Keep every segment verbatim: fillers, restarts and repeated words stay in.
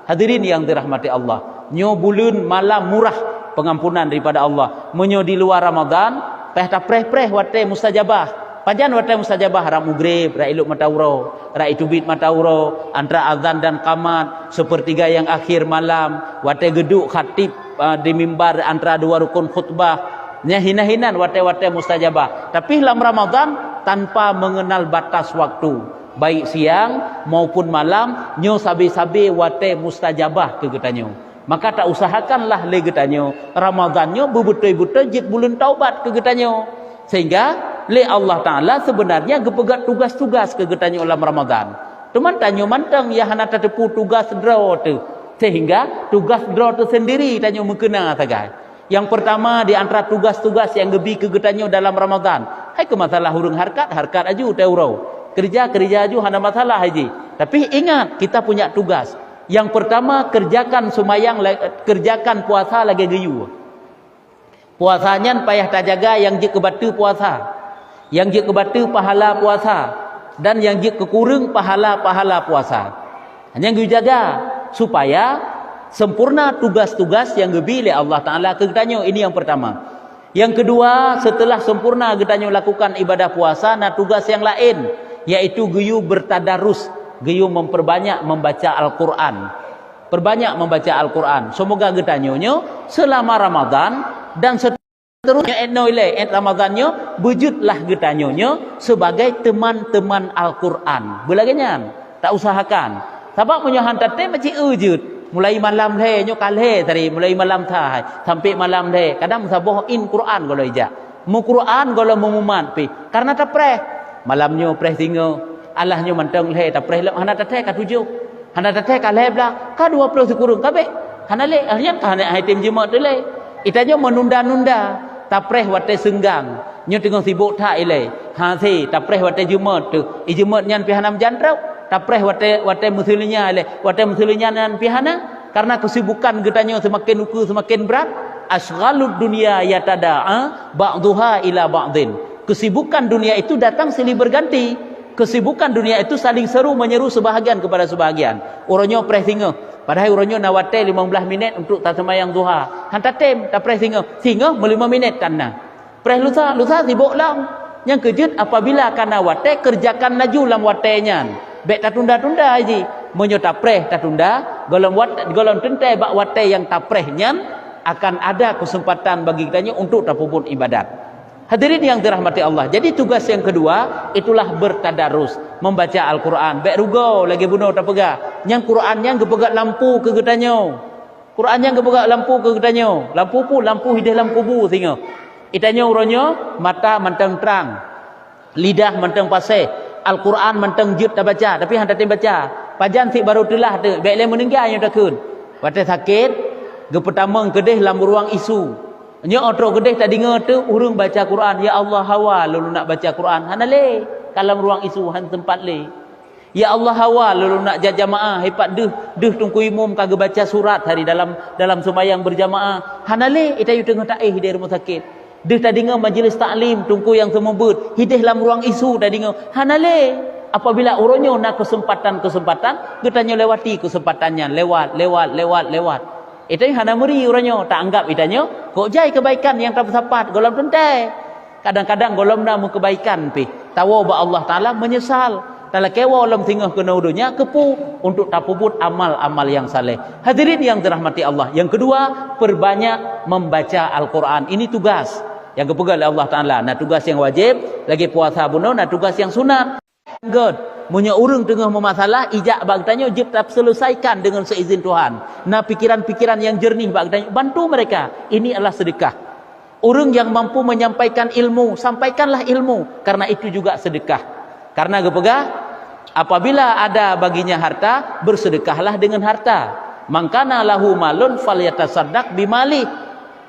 Hadirin yang dirahmati Allah, nyoe buleuen malam murah pengampunan daripada Allah. Meunyoe di luar Ramadan, payah tapreh-preh watée mustajabah. Pajan watée mustajabah? Rab mugreb, rab ilop mata uroe, rab iteubiet mata uroe, antara azan dan qamat, sepertiga yang akhir malam, watée geuduek khatib, ah, di mimbar antara dua rukun khutbah. Nyan hinan-hinan watée-watée mustajabah. Tapi lam Ramadan, tanpa mengenal batas waktu, baik siang maupun malam, nyoe sabe-sabe watée mustajabah keu geutanyoe. Maka tausahakanlah lé geutanyoe, Ramadan nyoe beubeutôi-beutôi jeuet buleuen taubat keu geutanyoe. Sehingga lé Allah Taala sebenarnya geupeugét tugas-tugas keu geutanyoe lam Ramadan. Teuma tanyoe mantong nyang hana tateupeue tugas droe teuh, sehingga tugas droe teuh sendiri tanyoe meukeuna sagai. Yang pertama di antara tugas-tugas yang geubi keu geutanyoe dalam Ramadan, hai keu masalah ureuëng hareukat, hareukat aju teuh uroe. Keureuja, keureuja aju hana masalah haji. Tapi ingat, kita punya tugas. Yang pertama, kerjakan seumayang la-, kerjakan puasa lagée geuyue. Puasa nyan payah tajaga nyang jeuet keu bateue puasa, nyang jeuet keu bateue pahala puasa, dan nyang jeuet keu kureueng pahala-pahala puasa. Nyang geujaga supaya sempurna tugas-tugas nyang geubi lé Allah Taala keu geutanyoe. Ini yang pertama. Yang kedua, setelah sempurna geutanyoe lakukan ibadah puasa, na tugas nyang laén, yaitu geuyue bertadarus, geuyue memperbanyak membaca Al-Quran. Perbanyak membaca Al-Quran. Semoga geutanyoe nyoe selama Ramadan dan seterusnya, eh, noe ilée, eh, Ramadan nyoe, beujeuetlah geutanyoe nyoe sebagai teman-teman Al-Quran. Beulagée nyan, tausahakan. Sabab meunyoe han tatem, macam eu jeuet. Mulai malam lhée, nyoe ka lhée tadi, mulai malam that, sampai malam lhée. Kadang meusaboh in Quran gohlom ijak. Meuquran gohlom meumumat pih, karena tapreh. Malam nyoe preh singoh, alah nyoe mantong lhée tapreh lom, hana tathée ka tujoh, hana tathée ka lhée blaih, ka dua ploh sikureueng ka bék. Hana lé, akhirnya ka hana hai tem jimat teuh lé. Itanyoe meununda-nunda, tapreh watée seunggang. Nyoe teungoh sibok that ilée. Ha, si, tapreh watée jimat teuh. Ijimat nyan pih hana meujantrok. Tapreh watée, watée meuseuleunya ilée. Watée meuseuleunya nyan pih hana. Karena kesibukan geutanyoe seumaken ukeue seumaken brat. Asghalud dunya yatada'a ba'duha ila ba'din. Kesibukan dunia itu datang silih berganti. Kesibukan dunia itu saling seru menyeru sebahagian kepada sebahagian. Uroe nyoe preh singoh. Padahai uroe nyoe na watée limong blaih minét untuk taseumayang duha. Han tatem, tapreh singoh. Singoh meulimong minét tan na. Preh lusa, lusa sibok lom. Nyang keujeuet apabila ka na watée, kerjakan laju lam watée nyan. Bék tatunda-tunda jih. Meunyoe tapreh tatunda, gohlom wat-, gohlom teuntée bak watée nyang tapreh nyan akan ada kesempatan bagi geutanyoe untuk tapeubuet ibadat. Hadirin yang dirahmati Allah, jadi tugas yang kedua itulah bertadarus, membaca Al-Quran. Bék rugoe lagée bunoe tapeugah, nyang Quran nyan geupeugét lampu keu geutanyoe. Quran nyan geupeugét lampu keu geutanyoe. Lampu peue? Lampu hideh lam kubu singoh. Itanyoe uroe nyoe mata mantong trang, lidah mantong paséh, Al-Quran mantong jeuet tabaca, tapi han tatem baca. Pajan sit barô teulah teuk, bék lé meuninggai nyoe takheun. Watée sakét, geupeutamong keudeh lam ruang isu. Nyoe óh trok keudeh tadeungoe teuk ureuëng baca Quran, "Ya Allah, hawa lôn nak baca Quran." Hana lé, ka lam ruang isu han sempat lé. "Ya Allah, hawa lôn nak jak jamaah, hipat deuh, deuh Teungku Imum ka geubaca surat hari dalam, dalam seumayang berjamaah." Hana lé, itanyoe teungoh taéh di rumoh sakét. Deuh tadeungoe majlis taklim Teungku nyang seumeubeuet, hideh lam ruang isu tadeungoe. Hana lé. Apabila uroe nyoe na kesempatan-kesempatan, geutanyoe lewati kesempatan nyan, lewat, lewat, lewat, lewat. Itanyoe hana meuri uroe nyoe, taanggab itanyoe kok jai kebaikan nyang tapeusapat gohlom teuntée. Kadang-kadang gohlom na meukebaikan pih, tawoe bak Allah Taala meunyeusal. Talakée woe lom singoh keunoe donya keupeue? Untuk tapeubuet amal-amal nyang saleh. Hadirin yang dirahmati Allah, yang kedua, perbanyak membaca Al-Quran. Ini tugas nyang geupeugah lé Allah Taala. Na tugas nyang wajéb, lagée puasa bunoe, na tugas nyang sunat. Göt, meunyoe ureuëng teungoh meumasalah, ijak bak geutanyoe jeuet taseuleusaikakan deungon seuizin Tuhan. Na pikiran-pikiran nyang jeureunih bak geutanyoe, bantu mereka. Ini adalah sedekah. Ureuëng nyang mampu menyampaikan ilmu, sampaikanlah ilmu, karena itu juga sedekah. Karena geupeugah, apabila ada baginya harta, bersedekahlah dengan harta. "Man kana lahu malun falyatasaddaq bimali,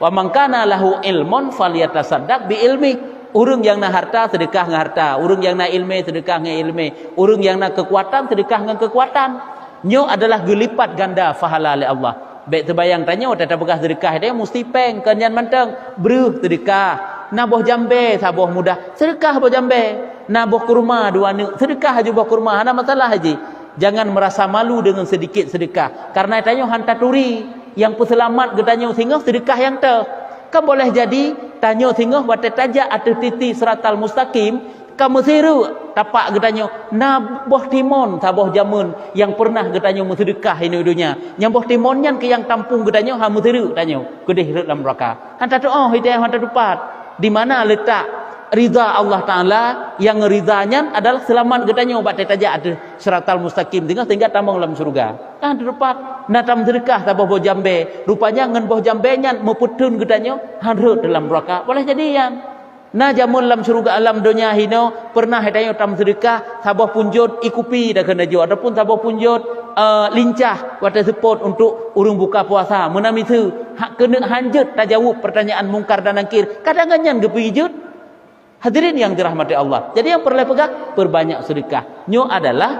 wa man kana lahu ilmun falyatasaddaq bi ilmi." Ureuëng nyang na harta, sedekah ngon harta. Ureuëng nyang na iéleumé, sedekah ngon iéleumé. Ureuëng nyang na keukuatan, sedekah ngon keukuatan. Nyoe adalah geulipat ganda pahala lé Allah. Bék teubayang tanyoe, tapeugah sedekah, tanyoe musti péng, kon nyan mantong. Breueh sedekah. Na boh jambée saboh mudah, sedekah boh jambée. Na boh kurma dua neuk, sedekah aju boh kurma, hana masalah jih. Jangan merasa malu dengan sedikit sedekah, karena tanyoe han taturi. Nyang peuseulamat geutanyoe singoh sedekah nyang teuh. Kan boleh jadi tanyoe singoh watée tajak ateueh titi siratal mustaqim, ka meusireuk tapak geutanyoe na boh timon saboh jameun nyang pernah geutanyoe meuseudeukah inoe donya. Nyang boh timon nyan keu nyang tampung geutanyoe ha meusireuk tanyoe keudeh rot lam neuraka. Han tatuoh, hidayah han tatupat. Di mana letak rida Allah Taala? Nyang rida nyan adalah seulamat geutanyoe bak tajak ateueh siratal mustaqim singoh sehingga tamong lam syeuruga. Kan teupat na tam seudeukah saboh boh jambée, rupanya ngon boh jambée nyan meupeutheun geutanyoe han rhot dalam neuraka. Boleh jadi nyan. Na jameun lam syeuruga, lam donya hinoe pernah tanyoe tam seudeukah saboh punjot ie kupi dah keuneuk jok ataupun saboh punjot, eh, lincah watée seupôt untuk ureuëng buka puasa. Meunan miseue hak keuneuk hanjeuet tajaweueb pertanyaan Mungkar dan Nakir, kadang nyan geupijeuet. Hadirin yang dirahmati Allah. Jadi nyang peureulée peugah, perbanyak sedekah. Nyoe adalah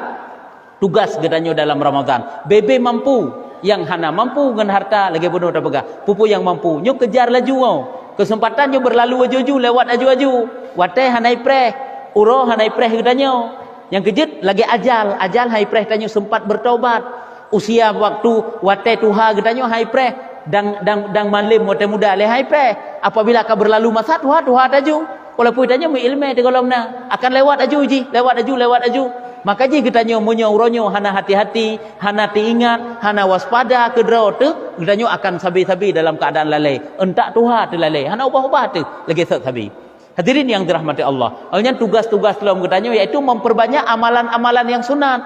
tugas geutanyoe dalam Ramadan. Bebe mampu, nyang hana mampu ngon harta lagée bunoe tapeugah. Peue-peue nyang mampu, nyoe kejar laju. Kesempatan nyoe berlalu aju-aju, lewat aju-aju. Watée hana ipreh, uroe hana ipreh geutanyoe. Nyang keujeuet lagée ajal, ajal han ipreh tanyoe sempat bertobat. Usia waktu watée tuha geutanyoe han ipreh dang, dang, dang malem watée muda lé han ipreh. Apabila ka berlalu masa, tuha, tuha taju. Walaupun tanyoe meuiéleumé di golom na, akan lewat aju jih, lewat aju, lewat aju. Maka jih geutanyoe meunyoe uroe nyoe hana hati-hati, hana teuingat, hana waspada keudroe teuh, geutanyoe akan sabe-sabe dalam keuadaan lalée. Entak tuha teulalée, hana ubah-ubah teuh lagée sot sabe. Hadirin yang dirahmati Allah, awaknyan tugas-tugas lom geutanyoe yaitu memperbanyak amalan-amalan yang sunat.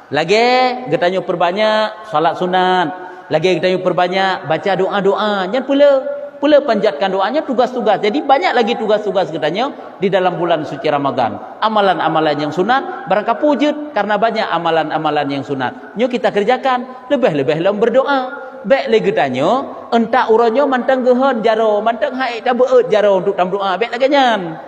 Lagée geutanyoe perbanyak salat sunat, lagée geutanyoe perbanyak baca doa-doa. Nyan pula, pula panjatkan doanya tugas-tugas. Jadi banyak lagi tugas-tugas geutanyoe di dalam bulan suci Ramadan. Amalan-amalan yang sunat barangkapeue jeuet karena banyak amalan-amalan yang sunat. Nyoe kita kerjakan, leubeh-leubeh lom berdoa. Bék lé geutanyoe, entak uroe nyoe mantong geuhon jaroe, mantong hai tabeuet jaroe untuk tameudoa. Bék lagée nyan.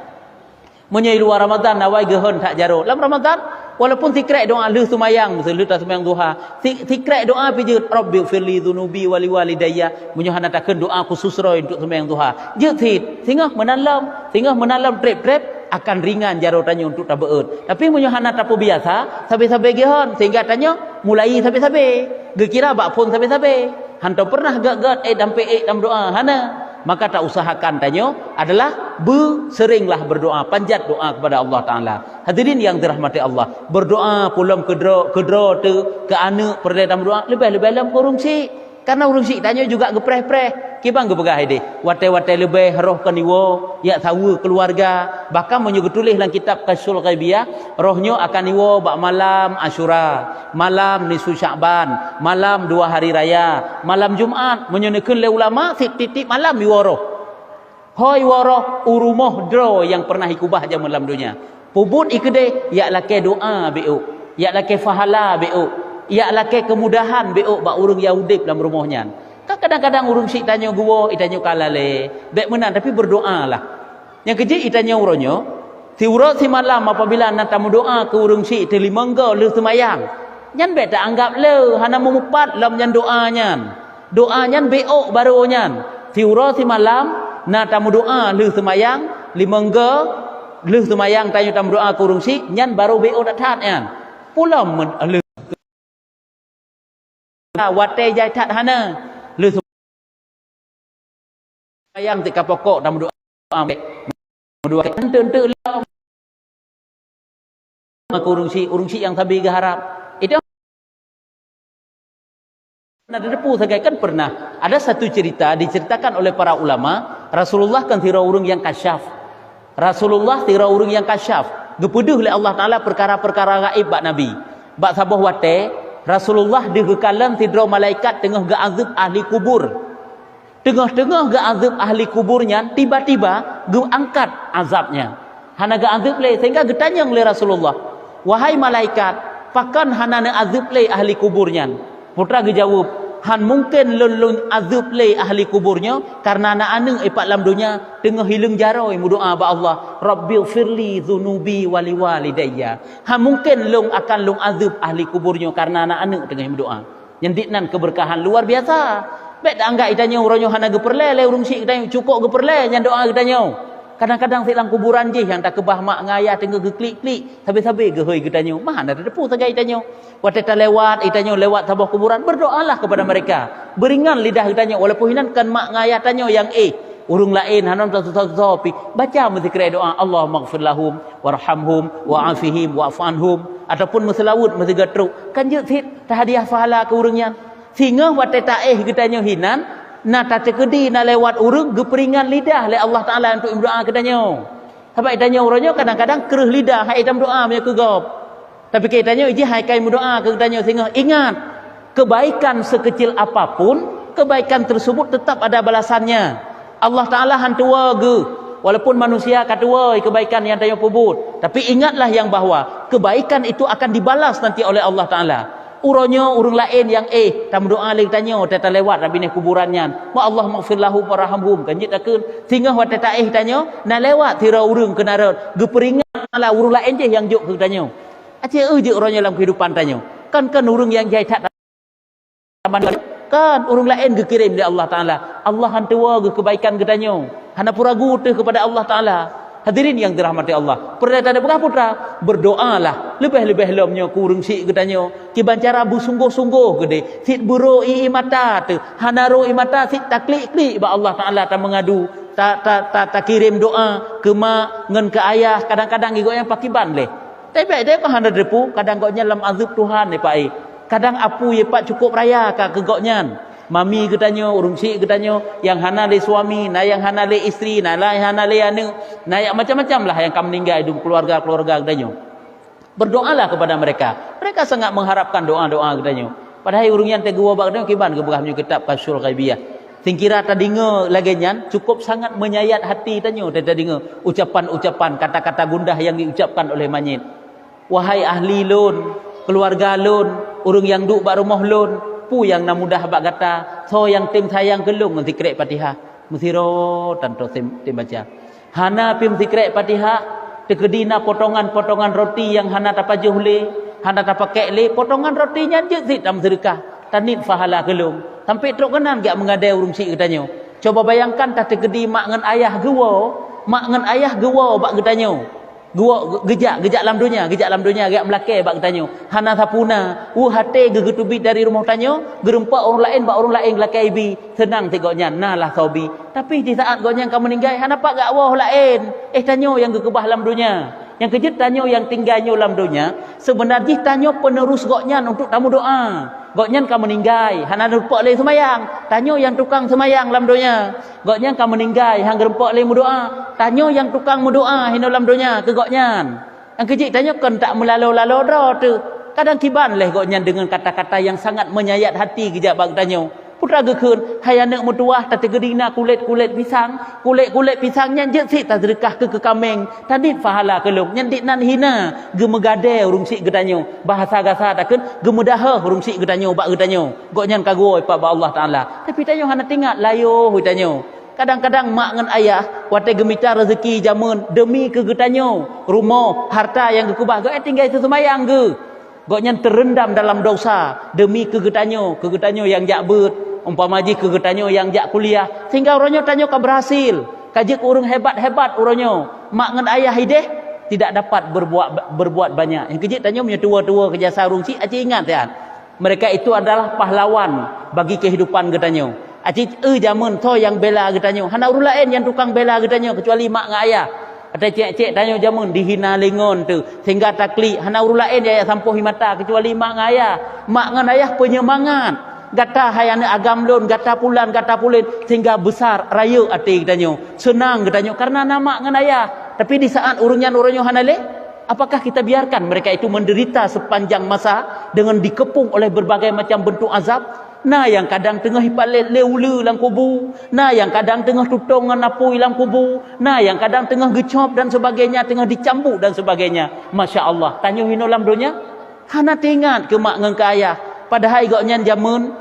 Meunyoe luwa Ramadan awai geuhon that jaroe. Lam Ramadan, walaupun sikrek doa lheueh seumayang, lheueh taseumayang duha, si-, sikrek doa pih jeuet, "Rabbighfirli dzunubi wa liwalidayya." Meunyoe hana takheun doa khusus roe untuk seumayang duha, jeuet cit. Singoh meunan lom, singoh meunan lom treb-treb akan ringan jaroe tanyoe untuk tabeuet. Tapi meunyoe hana tapeubiasa, sabe-sabe geuhon sehingga tanyoe mulai sabe-sabe. Geukira bak phon sabe-sabe. Hantom pernah gét-gét ék dampé ék tameudoa, hana. Maka tausahakan tanyoe adalah beuseringlah berdoa, panjat doa kepada Allah Taala. Hadirin yang dirahmati Allah, berdoa pulom keudroe, keudroe teuh, keu aneuëk peureulée tameudoa, leubeh-leubeh lom keu ureuëng syik. Karena ureuëng syik tanyoe juga geupreh-preh. Kiban geupeugah ideh, watée-watée leubeh roh kon iwoe, jak saweue keuluwarga. Bahkan meunyoe geutuléh lam kitab Kasyful Ghaibiyah, roh nyoe akan iwoe bak malam Asyura, malam nisfu Syakban, malam dua hari raya, malam Jumat. Meunyoe neukheun lé ulama, tieb-tieb malam iwoe roh. Ho iwoe roh u rumoh droe nyang pernah ikubah jameun lam donya. Peubuet ikeudeh, jak lakée doa bék ôk, jak lakée pahala bék ôk, jak lakée keumudahan bék ôk bak ureuëng nyang udeb lam rumoh nyan. Kan kadang-kadang ureuëng syik tanyoe geuwoe, itanyoe ka lalée, bék meunan, tapi berdoalah. Nyang keujeuet itanyoe uroe nyoe, siuroe simalam apabila na tameudoa keu ureuëng syik teuh limong goe lheueh seumayang, nyan bék taanggab le hana meumupat lom nyan doa nyan. Doa nyan bék ôk barô nyan. Siuroe simalam na tameudoa lheueh seumayang, limong goe lheueh seumayang tanyoe tameudoa keu ureuëng syik, nyan barô bék ôk that-that nyan. Pulom lheueh watée jai that hana. Lheueh seumayang teuk ka pokok tameudoa bék. Meudoa enteuk-enteuk lom. Maka ureuëng syik, ureuëng syik nyang sabe geuharab. Itu na teudepu sagai kan pernah. Ada satu cerita diceritakan oleh para ulama, Rasulullah kan sidroe ureuëng nyang kasyaf. Rasulullah sidroe ureuëng nyang kasyaf. Geupeudeuh lé Allah Taala peukara-peukara gaéb bak Nabi. Bak saboh watée, Rasulullah deuh geukalon sidroe malaikat teungoh geuazeueb ahli kubur. Teungoh-teungoh geuazeueb ahli kubur nyan, tiba-tiba geuangkat azab nyan. Hana geuazeueb lé, sehingga geutanyong lé Rasulullah, "Wahai malaikat, pakon hana neuazeueb lé ahli kubur nyan?" Putra geujaweueb, "Han mungken lôn, lôn azeueb lé ahli kubur nyoe, kareuna na aneuëk ipat lam donya teungoh hileung jaroe meudoa bak Allah, 'Rabbighfirli dzunubi wa liwalidayya.' Han mungken lôn akan lôn azeueb ahli kubur nyoe kareuna na aneuëk teungoh meudoa." Nyan diknan keubeurkahan luar biasa. Bék taanggab itanyoe uroe nyoe hana geupeureulée lé ureuëng syik geutanyoe, cukôp geupeureulée nyan doa geutanyoe. Kadang-kadang sit lam kuburan jih nyang takeubah mak ngon ayah teungoh geuklik-klik, sabe-sabe geuhôi geutanyoe. Mah hana tateupeue sagai tanyoe. Watée talewat, itanyoe lewat saboh kuburan, berdoalah kepada mereka. Beuringan lidah geutanyoe, walaupun hinan kon mak ngon ayah tanyoe nyang éh. Ureuëng laén hana tasusah-susah pi. Baca meusikrek doa, "Allahummaghfir lahum, warhamhum, wa'afihim, wa'fu anhum." Ataupun meuseulaweuet meusigoe trok. Kan jeuet sit tahadiah pahala keu ureuëng nyan. Singoh watée taéh geutanyoe hinan, na tateukeudi na lewat ureuëng geupeuringan lidah lé Allah Taala untuk meudoa keu tanyoe. Sabab tanyoe uroe nyoe kadang-kadang kreueh lidah hai tameudoa meunyoe keu gob. Tapi keu tanyoe jih hai kai meudoa keu tanyoe singoh. Ingat, kebaikan sekecil apapun, kebaikan tersebut tetap ada balasannya. Allah Taala han tuwoe geuh, walaupun manusia ka tuwoe kebaikan nyang tanyoe peubuet. Tapi ingatlah yang bahwa kebaikan itu akan dibalas nanti oleh Allah Taala. Uroe nyoe ureuëng laén nyang éh, tameudoa lé tanyoe, watée talewat lam binéh kuburan nyan. "Ya Allah, maghfir lahum warhamhum," kan jeuet takheun. Singoh watée taéh tanyoe, na lewat sidroe ureuëng keunan rot, geupeuringat Allah ureuëng laén jih nyang jok keu tanyoe. Aci eu jeuet uroe nyoe lam keuhidupan tanyoe. Kan, kan ureuëng nyang jai that kan ureuëng laén geukirém lé Allah Taala. Allah han tuwoe geuh kebaikan geutanyoe. Hana peue ragu teuh kepada Allah Taala. Hadirin yang dirahmati Allah, peureulée tapeugah putra, berdoalah leubeh-leubeh lom nyoe keu ureuëng syiek geutanyoe. Kiban cara beusunggoh-sunggoh geudeh, sit beurô ié mata teuh, hana rô ié mata sit taklik-klik bak Allah Taala tameungadu, ta, ta, ta, takirém doa keu mak ngon keu ayah, kadang-kadang geuh gobnyan pakiban lé. Tapi bék deh hana depu, kadang gobnyan lam azeub Tuhan, eh, Pak, eh. Kadang apui, eh, Pak, cukup raya ka keu gobnyan. Mami geutanyoe, ureuëng syiek geutanyoe, nyang hana lé suami, na nyang hana lé istri, na nyang hana lé aneuëk, na nyang macam-macam lah nyang ka meuninggai di keuluwarga-keuluwarga geutanyoe. Berdoalah kepada mereka. Mereka sangat mengharapkan doa-doa geutanyoe. Padahai ureuëng nyan teuguwa bak geutanyoe kiban geupeugah meunyoe kitab Kasyful Ghaibiyah. Singkira tadeungoe lagée nyan, cukup sangat menyayat hati tanyoe tadeungoe ucapan-ucapan, kata-kata gundah nyang diucapkan oleh manyét. "Wahai ahli lôn, keuluwarga lôn, ureuëng nyang duek bak rumoh lôn, peue nyang na mudah bak gata, soe nyang tem sayang keu lôn ngon sikrek Fatihah?" Meusidroe tantoe tem, tem baca. Hana pih meusikrek Fatihah, teukeudi na potongan-potongan roti nyang hana tapajoh lé, hana tapakek lé, potongan roti nyan jeuet sit tameuseudeukah, taniet pahala keu lôn. Sampoe trok keunan geujak meugadée ureuëng syiek geutanyoe. Cuba bayangkan, tateukeudi mak ngon ayah geuwoe, mak ngon ayah geuwoe bak geutanyoe. Geuwoe, geujak, geujak lam donya, geujak lam donya, geujak meulakée bak geutanyoe. Hana sapeue na, u até geuh geuteubiet dari rumoh tanyoe, geurumpok ureuëng laén bak ureuëng laén geulakée ibi, seunang sit gobnyan, na lah soe bi. Tapi di saat gobnyan ka meuninggai, hana pat geujak woe laén. Eh, tanyoe nyang geukeubah lam donya. Nyang keujeuet tanyoe nyang tinggai nyoe lam donya, seubeuna jih tanyoe peuneurus gobnyan untuk tameudoa. Gobnyan ka meuninggai, hana geurumpok lé seumayang. Tanyoe nyang tukang seumayang lam donya. Gobnyan ka meuninggai, han geurumpok lé meudoa. Tanyoe nyang tukang meudoa hinoe lam donya keu gobnyan. Nyang keujeuet tanyoe kon tak meulalo-lalo droe teuh. Kadang kiban lé gobnyan deungon kata-kata nyang sangat menyayat hati geujak bak geutanyoe. Peue geukheun, hai aneuëk meutuwah, tateukeudi na kulét-kulét pisang, kulét-kulét pisang nyan jeuet sit taseudeukah keu, keu kaméng, taniet pahala keu lôn. Nyan dit nan hina, geumeugadée ureuëng syiek geutanyoe. Bahasa gasa takheun, geumeudahoh ureuëng syiek geutanyoe bak geutanyoe. Gobnyan ka geuwoe pat bak Allah Taala. Tapi tanyoe hana teuingat, layoh tanyoe. Kadang-kadang mak ngon ayah watée geumita rezeki jameun deumi keu geutanyoe, rumoh, harta nyang geukeubah, gobnyan tinggai seumayang geuh. Gobnyan teurendam dalam dosa deumi keu geutanyoe, keu geutanyoe nyang jak beuet, umpama jih keu geutanyoe nyang jak kuliah, sehingga uroe nyoe tanyoe ka berhasil, ka jeuet keu ureuëng hebat-hebat uroe nyoe. Mak ngon ayah ideh tidak dapat berbuat, berbuat banyak. Nyang keujeuet tanyoe meunyoe tuwoe-tuwoe keu jasa ureuëng syiek, aci ingat siat. Mereka itu adalah pahlawan bagi kehidupan geutanyoe. Aci eu jameun soe nyang bela geutanyoe. Hana ureuëng laén nyang tukang bela geutanyoe keucuali mak ngon ayah. Watée cék-cék tanyoe jameun dihina lé ngon teuh, sehingga taklik, hana ureuëng laén nyang jak sampoh ié mata keucuali mak ngon ayah. Mak ngon ayah peunyemangat. Gata hai aneuëk agam lôn, gata pulan, gata pulen, sehingga besar, rayeuk até geutanyoe, seunang geutanyoe karena na mak ngon ayah. Tapi di saat ureuëng nyan uroe nyoe hana lé, apakah kita biarkan mereka itu menderita sepanjang masa dengan dikepung oleh berbagai macam bentuk azab? Na nyang kadang teungoh ipalet lé uleue lam kubu, na nyang kadang teungoh tutong ngon apui lam kubu, na nyang kadang teungoh geucop dan sebagainya, teungoh dicambuk dan sebagainya. Masya Allah, tanyoe hinoe lam donya hana teuingat keu mak ngon keu ayah. Padahai gobnyan jameun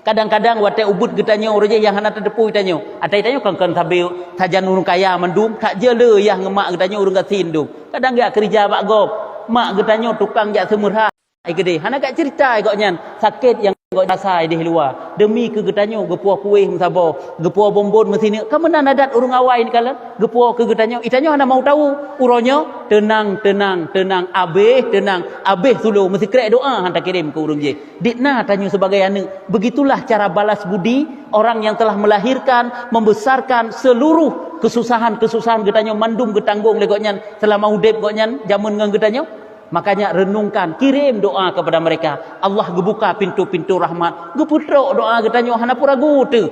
kadang-kadang watée ubit geutanyoe uroe jih nyang hana tateupeue tanyoe. Até tanyoe kon, kon sabe sajan ureuëng kaya mandum, that jeuet lé yah ngon mak geutanyoe ureuëng gasien dum. Kadang jak keurija bak gob, mak geutanyoe tukang jak seumeurha. Ai geudeh, hana gak cerita gobnyan sakét nyang Gobnyan rasa idéh luwa. Demi keu geutanyoe geupuwoe kuéh meusaboh, geupuwoe bonbon meusineuk. Ka meunan adat ureuëng awai nyan kalon, geupuwoe keu geutanyoe. Geutanyoe hana mau tahu. Uroe nyoe teunang, teunang, teunang, abéh teunang, abéh sulo meusikrek doa han takirém keu ureuëng jéh. Dikna tanyoe sebagai aneuëk. Begitulah cara balas budi orang yang telah melahirkan, membesarkan seluruh kesusahan-kesusahan geutanyoe mandum geutanggong lé gobnyan selama udeb gobnyan jameun ngon geutanyoe. Makanya renungkan, kirim doa kepada mereka. Allah geubuka pintu-pintu rahmat, geupeutrok doa geutanyoe hana peue ragu teuh.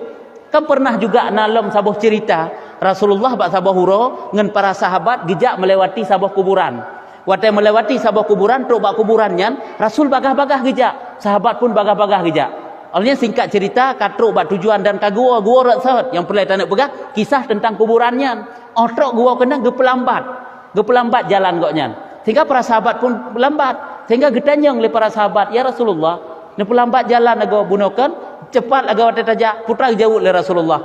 Kan pernah juga na lom saboh cerita, Rasulullah bak saboh uroe ngon para sahabat geujak melewati saboh kuburan. Watée melewati saboh kuburan, trok bak kuburan nyan, Rasul bagah-bagah geujak, sahabat pun bagah-bagah geujak. Awalnya singkat cerita, ka trok bak tujuan dan ka geuwoe, geuwoe rot sot. Nyang peureulée taneuk peugah, kisah teuntang kuburan nyan. Óh trok geuwoe keunan geupeulambat. Geupeulambat jalan gobnyan. Sehingga para sahabat pun lambat. Sehingga geutanyong lé para sahabat, "Ya Rasulullah, neupeulambat jalan lagoe bunoe kon, cepat lagoe watée tajak." Peue teuma geujaweueb lé Rasulullah,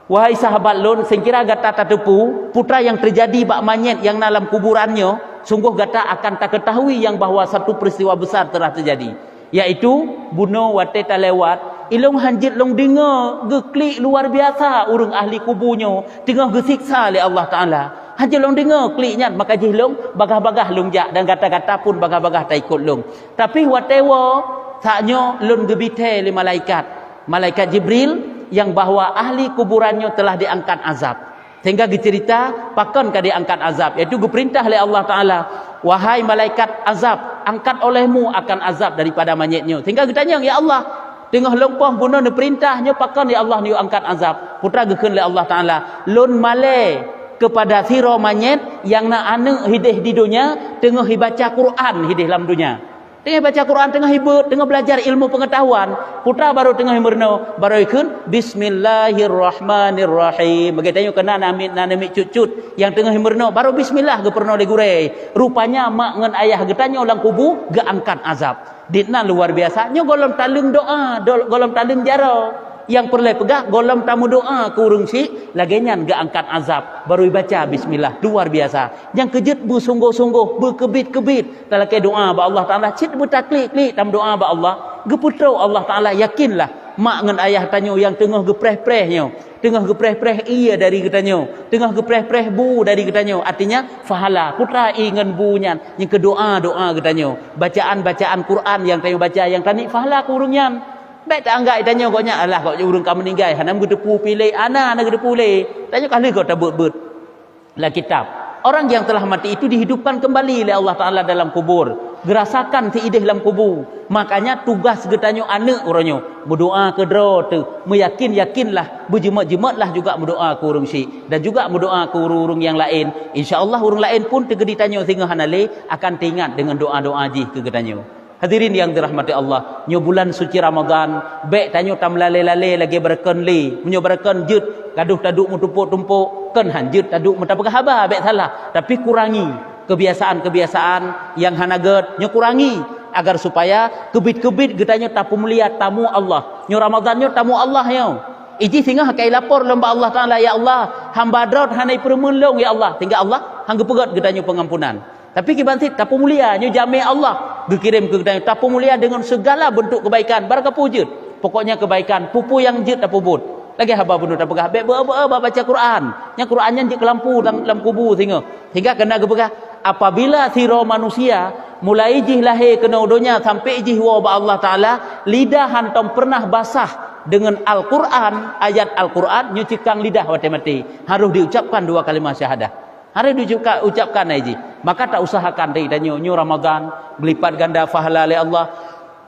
"Wahai sahabat lôn, seukira gata tateupeue peue nyang teujadi bak manyét nyang na lam kuburan nyoe, sunggoh gata akan takeutahui nyang bahwa satu peristiwa besar telah teujadi. Yaitu, bunoe watée talewat, ilôn hanjeuet lôn deungoe geuklik luar biasa ureuëng ahli kubu nyoe teungoh geusiksa lé Allah Taala. Hanjeuet lôn deungoe klik nyan, maka jih lôn bagah-bagah lôn jak dan gata-gata pun bagah-bagah taikot lôn. Tapi watée woe, saat nyoe lôn geubi thée lé malaikat, malaikat Jibril, nyang bahwa ahli kuburan nyoe telah diangkat azab." Sehingga geucerita pakon ka diangkat azab, yaitu geupeurintah lé Allah Taala, "Wahai malaikat azab, angkat olehmu akan azab daripada manyét nyoe." Sehingga geutanyong, "Ya Allah, teungoh lôn poh bunoe neupeurintah, nyoe pakon ya Allah neuyue angkat azab?" Peue teuma geukheun lé Allah Taala, "Lôn malée keupada sidroe manyét nyang na aneuëk hidéh di donya teungoh jibaca Quran hidéh lam donya." Teungoh baca Quran, teungoh hibuet, teungoh belajar ilmu pengetahuan. Peue teuma baru teungoh meurunoe, baru ikheun, "Bismillahirrahmanirrahim." Bagi tanyoe keunan na miet, na miet cut-cut nyang teungoh meurunoe, baru bismillah geupeurunoe lé gurée. Rupanya mak ngon ayah geutanyoe lam kubu geuangkat azab. Dikna luar biasa. Nyoe gohlom taleueng doa, do-, gohlom taleueng jaroe. Nyang peureulée peugah, gohlom tameudoa keu ureuëng syiek, lagée nyan geuangkat azab, baru jibaca bismillah. Luar biasa. Nyang keujeuet beusunggoh-sunggoh, beukeubiet-keubiet. Talakée doa bak Allah Taala, cit beutaklik-klik tameudoa bak Allah, geupeutrok Allah Taala, yakinlah, mak ngon ayah tanyoe nyang teungoh geupreh-preh nyoe, teungoh geupreh-preh ié dari geutanyoe, teungoh geupreh-preh bu dari geutanyoe, artinya pahala. Peue teuma ié ngon bu nyan, nyang keu doa-doa geutanyoe, bacaan-bacaan Quran nyang tanyoe baca nyang taniet pahala keu ureuëng nyan. Bék taanggap tanyoe gobnyan, alah, gobnyan ureuëng ka meuninggai, hana geuteupeue pih lé, hana, hana geuteupeue lé. Tanyoe ka lheueh gob tabeuet-beuet lam kitab. Orang yang telah mati itu dihidupkan kembali lé Allah Taala dalam kubur, geurasakan siidéh lam kubu. Makanya tugas geutanyoe aneuëk uroe nyoe, meudoa keu droe teuh, meuyakin-yakinlah, beujeumat-jeumatlah juga meudoa keu ureuëng syiek dan juga meudoa keu ureuëng-ureuëng nyang laén. Insya Allah ureuëng laén pun teugeudi tanyoe singoh hana lé akan teuingat deungon doa-doa jih keu geutanyoe. Hadirin yang dirahmati Allah, nyoe bulan suci Ramadan, bék tanyoe tameulalé-lalé lagée baroekon lé. Meunyoe baroekon jeuet, gadoh taduek meutumpôk-tumpôk, kon han jeuet taduek meutapeugah haba, bék salah. Tapi kurangi kebiasaan-kebiasaan nyang hana gét, nyoe kurangi, agar supaya keubiet-keubiet geutanyoe tapeumulia tamu Allah. Nyoe Ramadan nyoe tamu Allah nyoe. Ijih singoh ka ilapor lom bak Allah Taala, "Ya Allah, hamba droe hana ipeureumeun lôn, ya Allah." Sehingga Allah han geupeugét geutanyoe peungampunan. Tapi kiban cit tapeumulia, nyoe jamé Allah geukirém keu geutanyoe, tapeumulia deungon segala bentuk kebaikan, barangkapeue jeuet. Pokoknya kebaikan, peue-peue nyang jeuet tapeubuet. Lagée haba bunoe tapeugah, bék beu-, beu-, beu-, baca Quran. Nyang Quran nyan jeuet keu lampu lam, lam kubu singoh. Sehingga keunan geupeugah, apabila sidroe manusia mulai jih lahé keunoe donya sampai jih woe bak Allah Taala, lidah hantom pernah basah deungon Al-Quran, ayat Al-Quran, nyoe ceukang lidah watée maté. Harôh diucapkan dua kalimah syahadah. Harôh diucapka-, ucapkan ai jih. Maka tausahakan diri tanyoe, nyoe Ramadan, geulipat ganda pahala lé Allah.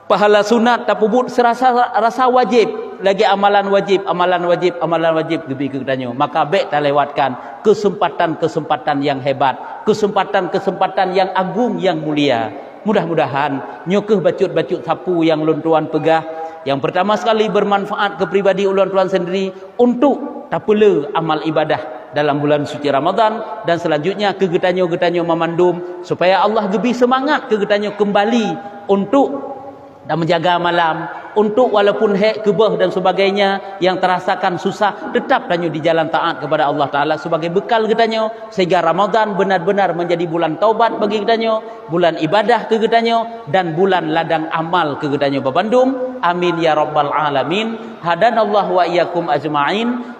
Pahala sunat tapeubuet seurasa, rasa wajéb, lagée amalan wajéb, amalan wajéb, amalan wajéb geubri keu geutanyoe. Maka bék talewatkan keuseumpatan-keuseumpatan nyang hebat, keuseumpatan-keuseumpatan nyang agong, nyang mulia. Mudah-mudahan nyoe kheueh bacut-bacut sapeue nyang lôn tuan peugah. Nyang peurtama sekali beumanfaat keu pribadi ulôn tuan sendiri, untuk tapeulé amal ibadah dalam bulan suci Ramadan dan selanjutnya keu geutanyoe-geutanyoe mamandum, supaya Allah geubri seumangat keu geutanyoe keumbali untuk tameujaga malam, Untuk walaupun hek, keubeuh dan sebagainya yang terasakan susah, tetap tanyoe di jalan taat kepada Allah Taala sebagai bekal geutanyoe, sehingga Ramadan benar-benar menjadi bulan taubat bagi geutanyoe, bulan ibadah keu geutanyoe, dan bulan ladang amal keu geutanyoe babandum. Amin ya rabbal alamin. Hadanallahu wa iyyakum ajma'in.